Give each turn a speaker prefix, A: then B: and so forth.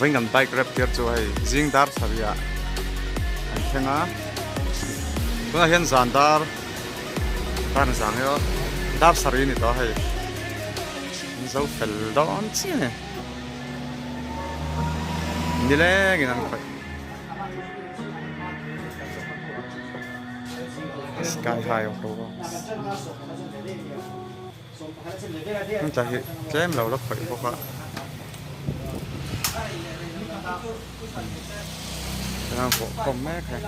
A: Vawiin kan bike rep tir chu hei zing dar sarih ah an thleng a tunah hian zan dar dar zang hi aw dar sarih a ni tawh a hei an zo fel dawn chiah a ni nilengin an khawih sky high of rocks heng tla hi tlem lo la khawih bawk a chuan a vawh khawm mek a